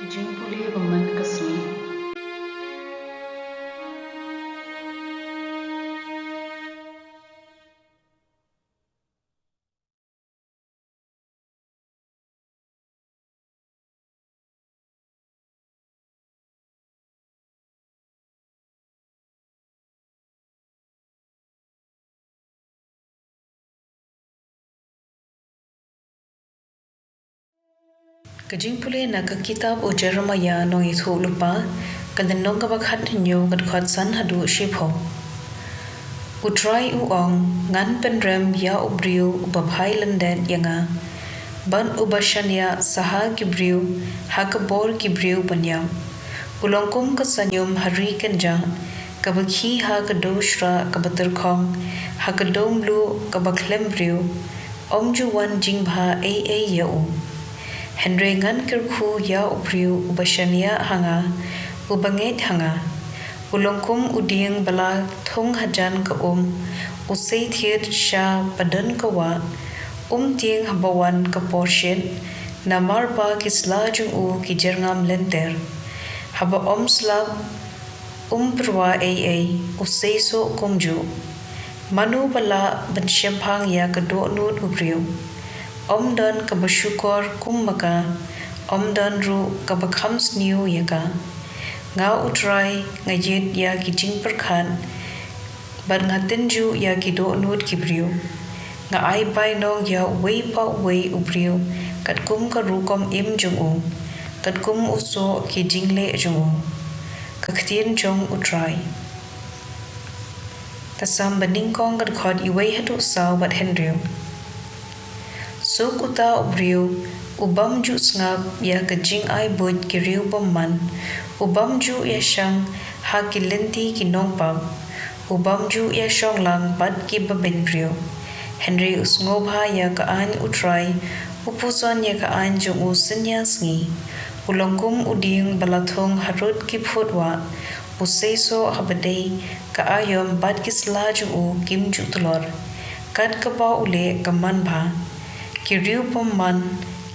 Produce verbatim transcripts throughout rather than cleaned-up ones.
Jingpule ba man ka sngi. Ka jingpule na ka kitab u Jeremiah nongïathuhlypa, ka lynnong kaba khathynñiew, ka dkhot san haduh shiphew. U Trai u ong, ngan pynrem ïa u briew uba phai lyndet ïa nga, bad uba shaniah sa ha ki briew, ha ka bor ki briew ban ïap. U long kum ka sanium ha ri kynjah, kaba khie ha ka dew shrah kaba tyrkhong, ha ka dew mluh kaba khlem briew. Ym ju wan jingbha ei ei ïa u. Hynrei ngan kyrkhu ïa u briew uba shaniah ha nga, uba ngeit ha nga. U long kum u dieng ba la thung hajan ka um, u sei thied sha ba don ka wah. Um tieng haba wan ka por shit, namar ba ki sla jong u ki jyrngam lynter. Haba um slap, um pyrwa ei ei, u sei soh kumjuh. Mano ba lah ban shemphang ïa ka dohnud u briew? Ym don kaba shukor kum ma ka, ym don ruh kaba kham sniew ïa ka. Nga u Trai nga ïit ïa ki jingpyrkhat, bad nga tynjuh ïa ki dohnud ki briew. Nga ai bainong ïa uwei pa uwei u briew katkum ka rukom im jong u, katkum u soh ki jingleh jong u. Ka ktien jong u Trai. Ka Salm banyngkong, ka dkhot uwei haduh saw bad hynriew. Suk uta u briew u bym ju sngap ïa ka jingai buit ki riew bymman, u bym ju ïashang ha ki lynti ki nongpap, u bym ju ïashong lang bad ki babeiñ briew. Hynrei u sngewbha ïa ka aiñ u Trai, u puson ïa ka aiñ jong u synñia sngi. U long kum u dieng ba la thung harud ki phut wah, u sei soh haba dei ka aïom bad ki sla jong u kim ju tlot. Kat kaba u leh ka man bha. Ki riew bymman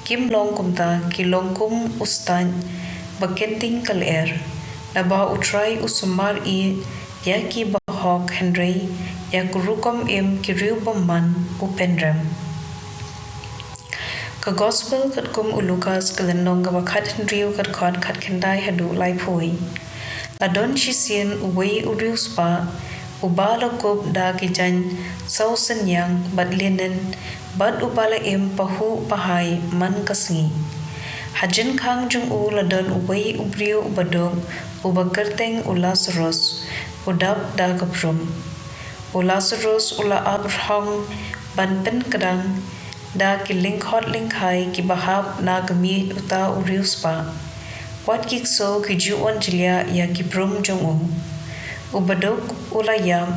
kim long kumta, ki long kum u stad ba kynting ka lyer. Naba u Trai u sumar ïa ki bahok, hynrei ïa ka rukom im ki riew bymman u pynrem. Ka Gospel katkum u Lukas, ka lynnong kaba khathynriew, ka dkhot khatkhyndai haduh laiphew. La don shisien uwei u riewspah, uba la kup da ki jaiñ sawsynñiang bad linen, bad uba la im pahuh pahai man ka sngi. Ha jingkhang jong u la don uwei u briew uba duk, uba kyrteng u Lasarus, u dap da ka prum. U Lasarus u la ap rhong ban pynkdang da ki lyngkhot lyngkhai kiba hap na ka miej uta u riewspah. Wat ki ksew ki ju wan jliah ïa ki prum jong u. Uba duk u la ïap,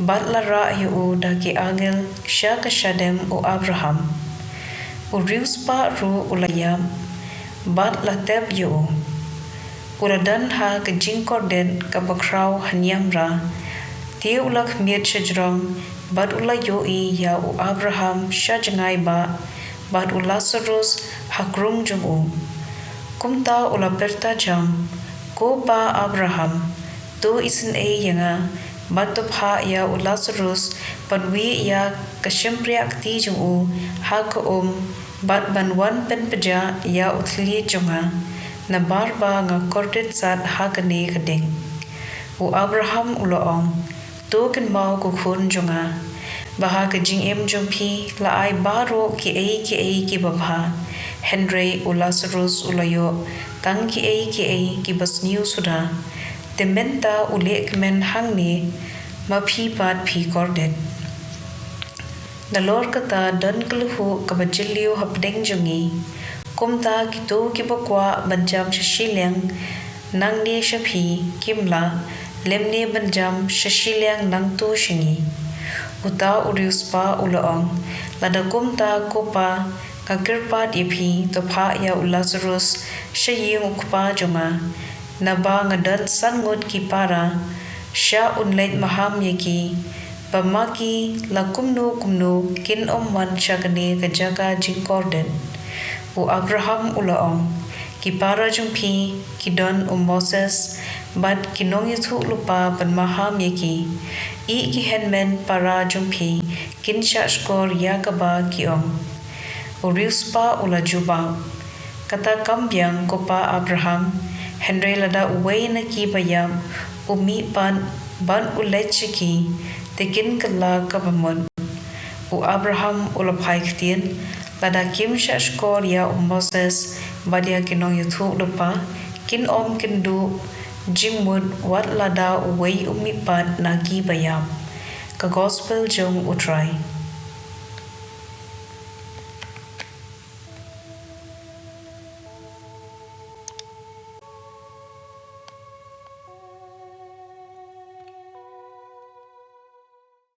bad la rah ïa u da ki angel sha ka shadem u Abraham. U riewspah ruh u la ïap, bad la tep ïa u. U la don ha ka jingkordit kaba khraw ha niamra. Te u la khmied shajrong, bad u la ïohi ïa u Abraham sha jngai bah, bad u Lasarus ha krung jong u. Kumta u la pyrta jam, Ko Pa Abraham, to isynei ïa nga, bad to phah ïa u Lasarus ban wieh ïa ka shympriah kti jong u ha ka um, bad ban wan pynpjah ïa u thylliej jong nga, namar ba nga kordit sat ha kane ka ding. U Abraham u la ong, To kynmaw, ko khun jong nga, ba ha ka jingim jong phi la ai baroh kiei kiei kiba bha, hynrei u Lasarus u la ïoh tang kiei kiei kiba sniew suda. Te mynta u leh kmen hangne, ma phi pat phi kordit. Nalor kata don ka lhuh kaba jylliew hapdeng jong ngi. Kumta kito kiba kwah ban jam sha shiliang nangne sha phi, kim lah, lymne ban jam sha shiliang nangto sha ngi. Uta u riewspah u la ong, Lada kumta, ko Pa, nga kyrpad ïa phi, to phah ïa u Lasarus sha ïing u kpa jong nga, naba nga don san ngut ki para. Sha un leit maham ïa ki, ba ma ki la kumno kumno kin ym wan sha kane ka jaka jingkordit. U Abraham u la ong, Ki para jong phi ki don u Moses bad ki nongïathuhlypa ban maham ïa ki. Ïeh ki hynmen para jong phi kin shahshkor ïa kaba ki ong. U riewspah u la jubab, Kata kam biang, ko pa Abraham; hynrei lada uwei na ki baïap u mihpat ban u leit sha ki, te kin kylla ka bamut. U Abraham u la phai ktien, Lada kim shahshkor ïa u Moses bad ïa ki nongïathuhlypa, kin ym kynduh jingmut wat lada uwei u mihpat na ki baïap. Ka Gospel jong U Trai.